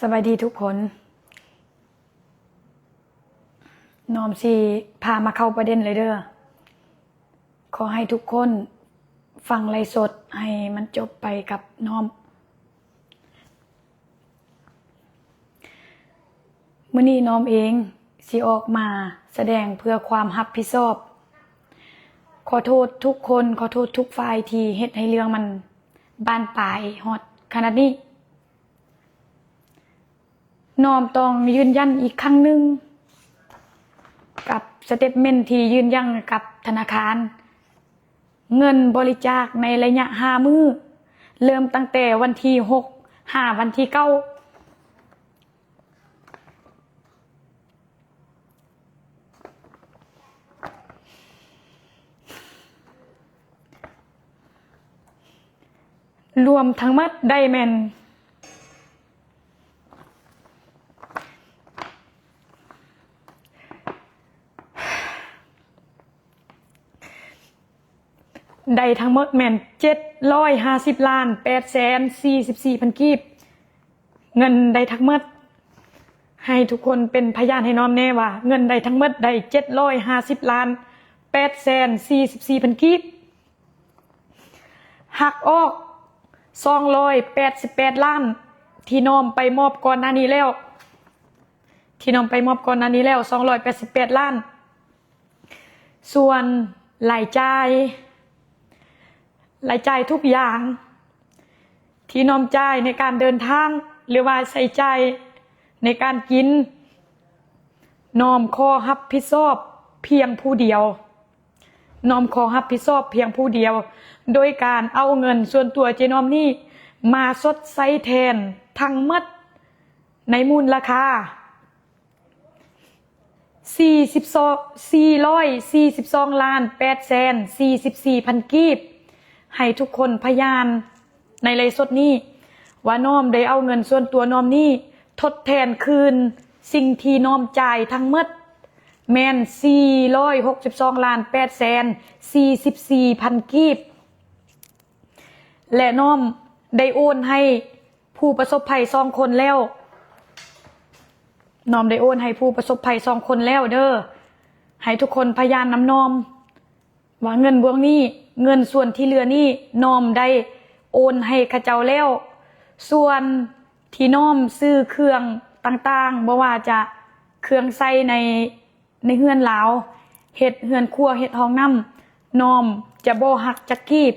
ສະບາຍດີທຸກຄົນ. ນ້ອມຊິພາມາເຂົ້າປະເດັນເລີຍເດີ. ຂໍໃຫ້ທຸກຄົນຟັງໄລຟ໌ສົດໃຫ້ມັນຈົບໄປກັບນ້ອມ. ມື້ນີ້ນ້ອມເອງຊິອອກມາສະແດງເພື່ອຄວາມຮັບຜິດຊອບ. ຂໍໂທດທຸກຄົນ, ຂໍໂທດທຸກຝ່າຍທີ່ເຮັດໃຫ້ເລື່ອງມັນບານປາຍຮອດຂະໜາດນີ້. ນ້ອມຕ້ອງຢືນຢັນອີກຄັ້ງໜຶ່ງກັບສະເຕັດເມັນທີ່ຢືນຢັນກັບທະນາຄານ, ເງິນບໍລິຈາກໃນໄລຍະຫ້າມື້ ເລີ່ມຕັ້ງແຕ່ວັນທີຫົກ ຫາວັນທີເກົ້າ ລວມທັງໝົດໄດ້ແມ່ນ ໄດ້ທັງໝົດແມ່ນເຈັດຮ້ອຍຫ້າສິບລ້ານແປດແສນສີ່ສິບສີ່ພັນກີບ. ເງິນໄດ້ທັງໝົດ, ໃຫ້ທຸກຄົນເປັນພະຍານໃຫ້ນ້ອມແນ່ວ່າ ເງິນໄດ້ທັງໝົດໄດ້ເຈັດຮ້ອຍຫ້າສິບລ້ານແປດແສນສີ່ສິບສີ່ພັນກີບ. ຫັກອອກສອງຮ້ອຍແປດສິບແປດລ້ານ ທີ່ນ້ອມໄປມອບກ່ອນໜ້ານີ້ແລ້ວ, ທີ່ນ້ອມໄປມອບກ່ອນໜ້ານີ້ແລ້ວ ສອງຮ້ອຍແປດສິບແປດລ້ານ. ສ່ວນລາຍຈ່າຍ, ລາຍຈ່າຍທຸກຢ່າງທີ່ນ້ອມຈ່າຍໃນການເດີນທາງ ຫຼືວ່າໃຊ້ຈ່າຍໃນການກິນ, ນ້ອມຂໍຮັບຜິດຊອບພຽງຜູ້ດຽວ. ນ້ອມຂໍຮັບຜິດຊອບພຽງຜູ້ດຽວ ໂດຍການເອົາເງິນສ່ວນຕົວເຈ້ນ້ອມນີ້ມາຊົດໃຊ້ແທນທັງໝົດໃນມູນລະຄ່າສີ່ສິບສອງ ສີ່ຮ້ອຍສີ່ສິບສອງລ້ານແປດແສນສີ່ສິບສີ່ພັນກີບ ໃຫ້ທຸກຄົນພະຍານໃນໄລຟ໌ສົດນີ້ວ່ານ້ອມໄດ້ເອົາເງິນສ່ວນຕົວນ້ອມນີ້ທົດແທນຄືນສິ່ງທີ່ນ້ອມຈ່າຍທັງໝົດ ແມ່ນສີ່ຮ້ອຍຫົກສິບສອງລ້ານແປດແສນສີ່ສິບສີ່ພັນກີບ ແລະ ນ້ອມໄດ້ໂອນໃຫ້ຜູ້ປະສົບໄພສອງຄົນແລ້ວ, ນ້ອມໄດ້ໂອນໃຫ້ຜູ້ປະສົບໄພສອງຄົນແລ້ວເດີ. ໃຫ້ທຸກຄົນພະຍານນຳນ້ອມ ວ່າເງິນບວງນີ້, ເງິນສ່ວນທີ່ເຫຼືອນີ້ ນ້ອມໄດ້ໂອນໃຫ້ເຂົາເຈົ້າແລ້ວ. ສ່ວນທີ່ນ້ອມຊື້ເຄື່ອງຕ່າງໆ, ບໍ່ວ່າຈະເຄື່ອງໃຊ້ໃນ, ໃນເຮືອນລາວ, ເຮັດເຮືອນຄົວ, ເຮັດຫ້ອງນ້ຳ, ນ້ອມຈະບໍ່ຫັກຈັກກີບ,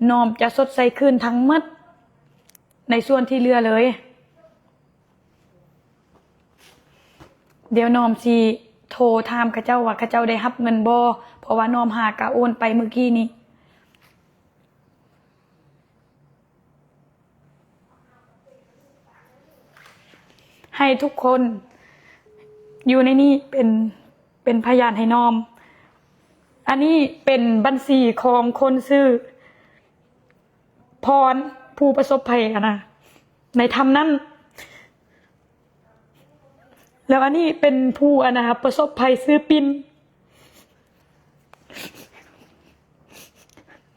ນ້ອມຈະຊົດໃຊ້ຄືນທັງໝົດໃນສ່ວນທີ່ເຫຼືອເລີຍ. ດຽວນ້ອມຊິໂທຖາມເຂົາເຈົ້າວ່າເຂົາເຈົ້າໄດ້ຮັບເງິນບໍ່, ເພາະວ່ານ້ອມຫາກະໂອນໄປມື້ກີ້ນີ້. ໃຫ້ທຸກຄົນຢູ່ໃນນີ້ເປັນ, ເປັນພະຍານໃຫ້ນ້ອມ. ອັນນີ້ເປັນບັນຊີຂອງຄົນຊື່ ພອນ ຜູ້ປະສົບໄພຫັ້ນນະ ໃນຖ້ຳນັ້ນ. ແລ້ວອັນນີ້ເປັນຜູ້ ອັນນະ ປະສົບໄພຊື່ປິນ.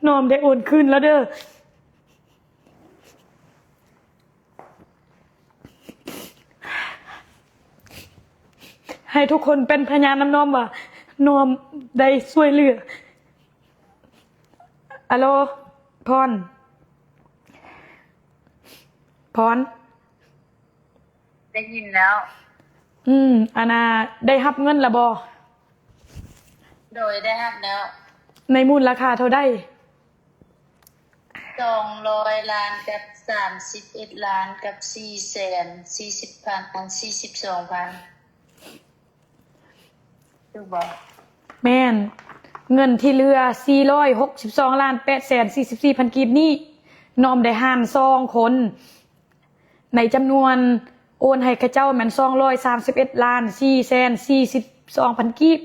ນ້ອມໄດ້ໂອນຄືນແລ້ວເດີ. ໃຫ້ທຸກຄົນເປັນພະຍານນຳນ້ອມວ່າ ນ້ອມໄດ້ຊ່ວຍເຫຼືອ. ອາໂລ ພອນ ພອນ ໄດ້ຍິນແລ້ວ. ອືມ ອັນນ່າ ໄດ້ຮັບເງິນລະບໍ່? ໂດຍ ໄດ້ຮັບແລ້ວ. ໃນມູນລະຄ່າເທົ່າໃດ? ສອງຮ້ອຍລ້ານກັບສາມສິບເອັດລ້ານກັບສີ່ແສນສີ່ສິບພັນ ອັນ ສີ່ສິບສອງພັນ ຖືກບໍ່? ແມ່ນ. ເງິນທີ່ເຫຼືອສີ່ຮ້ອຍຫົກສິບສອງລ້ານແປດແສນສີ່ສິບສີ່ພັນກີບນີ້ ນ້ອມໄດ້ຫານສອງຄົນ ໃນຈຳນວນໂອນໃຫ້ເຂົາເຈົ້າແມ່ນສອງຮ້ອຍສາມສິບເອັດລ້ານສີ່ແສນສີ່ສິບສອງພັນກີບ.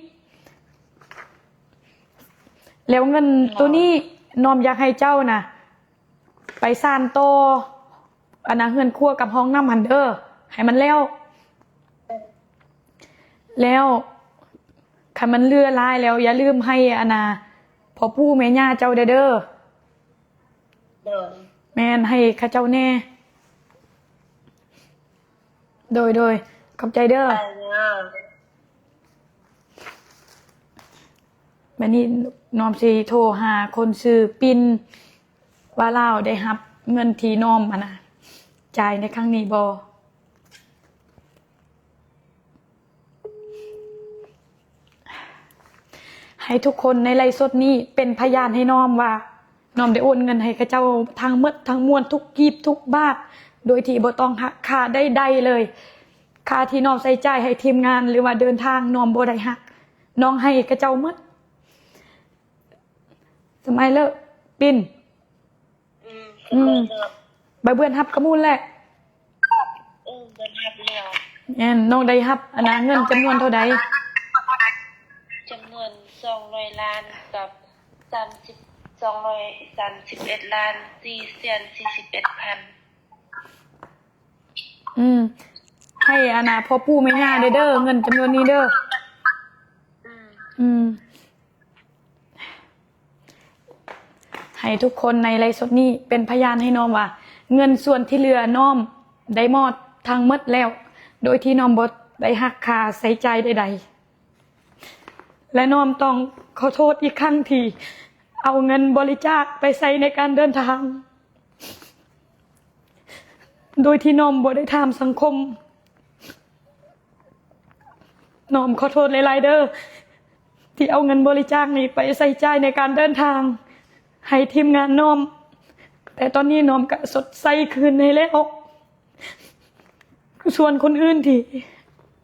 ແລ້ວເງິນໂຕນີ້ນ້ອມຢາກໃຫ້ເຈົ້ານະ ໄປສ້ານຕໍ່ ອັນນະ ເຮືອນຄົວກັບຫ້ອງນ້ຳຫັ້ນເດີ ໃຫ້ມັນແລ້ວ. ແລ້ວຄັນມັນເຫຼືອຫຼາຍແລ້ວ ຢ່າລືມໃຫ້ ອັນນະ ພໍ່ປູ່ແມ່ຍ່າເຈົ້າແດ່ເດີ. ໂດຍ. ແມ່ນ ໃຫ້ເຂົາເຈົ້າແດ່. ໂດຍ ໂດຍ ຂອບໃຈເດີ. ບາດນີ້ນ້ອມຊິໂທຫາຄົນຊື່ປິນ ວ່າລາວໄດ້ຮັບເງິນທີ່ນ້ອມ ອັນນະ ຈ່າຍໃນຄັ້ງນີ້ບໍ່. ໃຫ້ທຸກຄົນໃນໄລຟ໌ສົດນີ້ເປັນພະຍານໃຫ້ນ້ອມວ່າ ນ້ອມໄດ້ໂອນເງິນໃຫ້ເຂົາເຈົ້າທັງໝົດທັງມວນ ທຸກກີບທຸກບາດ ໂດຍທີ່ບໍ່ຕ້ອງຫັກຄ່າໃດໆເລີຍ. ຄ່າທີ່ນ້ອມໃຊ້ຈ່າຍໃຫ້ທີມງານ ຫຼືວ່າເດີນທາງ ນ້ອມບໍ່ໄດ້ຫັກ, ນ້ອງໃຫ້ເຂົາເຈົ້າໝົດ. ສະໄມເລີ ປິນ. ອືມ ອືມ ເອີ ເນາະ ໃບເບືອນຮັບກະມູນແຫຼະ. ເອີ ເບືອນຮັບແລ້ວ. ແມ່ນ, ນ້ອງໄດ້ຮັບ ອັນນະ ເງິນຈຳນວນເທົ່າໃດ? ຈຳນວນສອງຮ້ອຍລ້ານກັບສາມສິບ ສອງຮ້ອຍສາມສິບເອັດລ້ານສີ່ແສນສີ່ສິບເອັດພັນ. ອືມ ໃຫ້ ອັນນະ ພໍ່ປູ່ແມ່ຍ່າເດີ ເງິນຈຳນວນນີ້ເດີ. ອືມ ອືມ. ໃຫ້ທຸກຄົນໃນໄລຟ໌ສົດນີ້ເປັນພະຍານໃຫ້ນ້ອມວ່າ ເງິນສ່ວນທີ່ເຫຼືອນ້ອມໄດ້ມອບທັງໝົດແລ້ວ ໂດຍທີ່ນ້ອມບໍ່ໄດ້ຫັກຄ່າໃຊ້ຈ່າຍໃດໆ ແລະ ນ້ອມຕ້ອງຂໍໂທດອີກຄັ້ງທີ່ເອົາເງິນບໍລິຈາກໄປໃຊ້ໃນການເດີນທາງ ໂດຍທີ່ນ້ອມບໍ່ໄດ້ຖາມສັງຄົມ. ນ້ອມຂໍໂທດຫຼາຍໆເດີ ທີ່ເອົາເງິນບໍລິຈາກນີ້ໄປໃຊ້ຈ່າຍໃນການເດີນທາງໃຫ້ທີມງານນ້ອມ, ແຕ່ຕອນນີ້ນ້ອມກະຊົດໃຊ້ຄືນໃຫ້ແລ້ວ. ສ່ວນຄົນອື່ນທີ່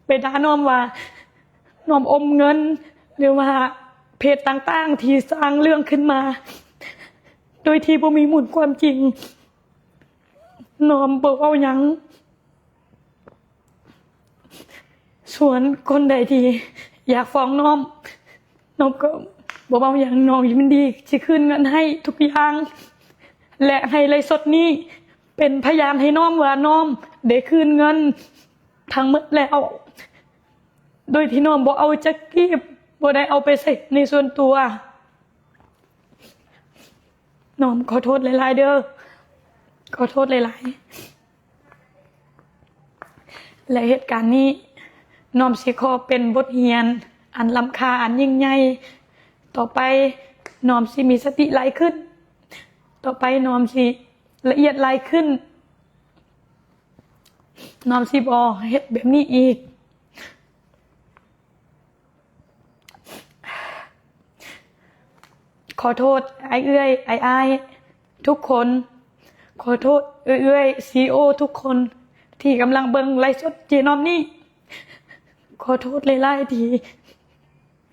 ໄປດ່ານ້ອມວ່ານ້ອມອົມເງິນ ຫຼືວ່າເພຈຕ່າງໆທີ່ສ້າງເລື່ອງຂຶ້ນມາ ໂດຍທີ່ບໍ່ມີມູນຄວາມຈິງ, ນ້ອມບໍ່ເວົ້າຫຍັງ. ສ່ວນຄົນໃດທີ່ຢາກຟ້ອງນ້ອມ, ນ້ອມກໍບໍ່ເວົ້າຫຍັງ, ນ້ອມຍິນດີຊິຄືນເງິນໃຫ້ທຸກຢ່າງ ແລະ ໃຫ້ໄລຟ໌ສົດນີ້ເປັນພະຍານໃຫ້ນ້ອມວ່ານ້ອມໄດ້ຄືນເງິນທັງໝົດແລ້ວ ໂດຍທີ່ນ້ອມບໍ່ເອົາຈັກກີບ, ບໍ່ໄດ້ເອົາໄປໃຊ້ໃນສ່ວນຕົວ. ນ້ອມຂໍໂທດຫຼາຍໆເດີ, ຂໍໂທດຫຼາຍໆ. ແລະ ເຫດການນີ້ນ້ອມຊິຂໍເປັນບົດຮຽນອັນລ້ຳຄ່າ ອັນຍິ່ງໃຫຍ່. ຕໍ່ໄປນ້ອມຊິມີສະຕິຫຼາຍຂຶ້ນ, ຕໍ່ໄປນ້ອມຊິລະອຽດຫຼາຍຂຶ້ນ, ນ້ອມຊິບໍ່ເຮັດແບບນີ້ອີກ. ຂໍໂທດອ້າຍເອື້ອຍ ອ້າຍໆທຸກຄົນ, ຂໍໂທດເອື້ອຍໆ ຊີອີໂອທຸກຄົນທີ່ກຳລັງເບິ່ງໄລຟ໌ສົດເຈນ້ອມນີ້. ຂໍໂທດຫຼາຍໆທີ່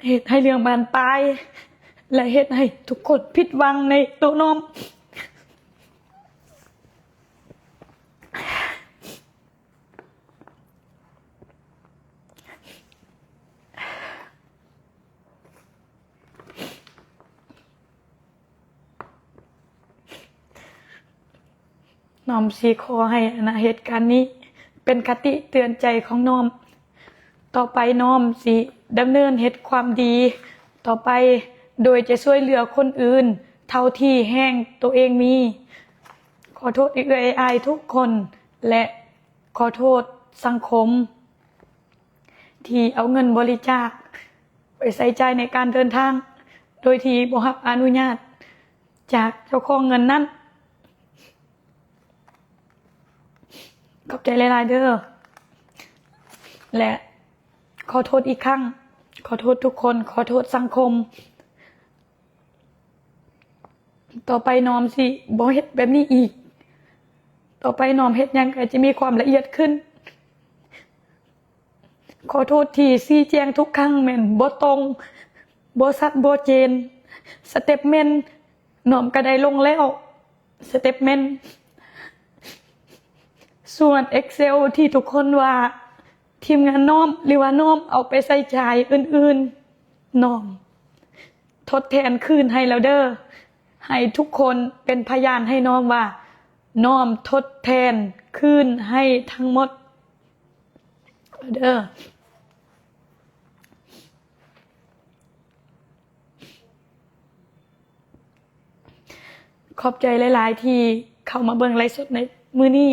ເຮັດໃຫ້ເລື່ອງບານປາຍ ແລະ ເຮັດໃຫ້ທຸກຄົນຜິດຫວັງໃນໂຕນ້ອມ. ນ້ອມຊິຂໍໃຫ້ ອັນນະ ເຫດການນີ້ເປັນຄະຕິເຕືອນໃຈຂອງນ້ອມ. ຕໍ່ໄປນ້ອມຊິດຳເນີນເຮັດຄວາມດີຕໍ່ໄປ ໂດຍຈະຊ່ວຍເຫຼືອຄົນອື່ນເທົ່າທີ່ແຮງໂຕເອງມີ. ຂໍໂທດເອື້ອຍໆ ອ້າຍໆທຸກຄົນ ແລະ ຂໍໂທດສັງຄົມທີ່ເອົາເງິນບໍລິຈາກໄປໃຊ້ຈ່າຍໃນການເດີນທາງ ໂດຍທີ່ບໍ່ຮັບອະນຸຍາດຈາກເຈົ້າຂອງເງິນນັ້ນ. ຂອບໃຈຫຼາຍໆເດີ ແລະ ຂໍໂທດອີກຄັ້ງ, ຂໍໂທດທຸກຄົນ, ຂໍໂທດສັງຄົມ. ຕໍ່ໄປນ້ອມຊິບໍ່ເຮັດແບບນີ້ອີກ. ຕໍ່ໄປນ້ອມເຮັດຫຍັງກໍຈະມີຄວາມລະອຽດຂຶ້ນ. ຂໍໂທດທີ່ຊີ້ແຈງທຸກຄັ້ງແມ່ນບໍ່ຕົງ, ບໍ່ຊັດ, ບໍ່ເຈນ. ສະເຕັບເມັນນ້ອມກໍໄດ້ລົງແລ້ວ, ສະເຕັບເມັນ. ສ່ວນເອັກເຊວທີ່ທຸກຄົນວ່າທີມງານນ້ອມ ຫຼືວ່ານ້ອມເອົາໄປໃຊ້ຈ່າຍອື່ນໆ, ນ້ອມ ທົດແທນຄືນໃຫ້ແລ້ວເດີ. ໃຫ້ທຸກຄົນເປັນພະຍານໃຫ້ນ້ອມວ່າ ນ້ອມທົດແທນຄືນໃຫ້ທັງໝົດເດີ. ຂອບໃຈຫຼາຍໆທີ່ເຂົ້າມາເບິ່ງໄລຟ໌ສົດໃນມື້ນີ້.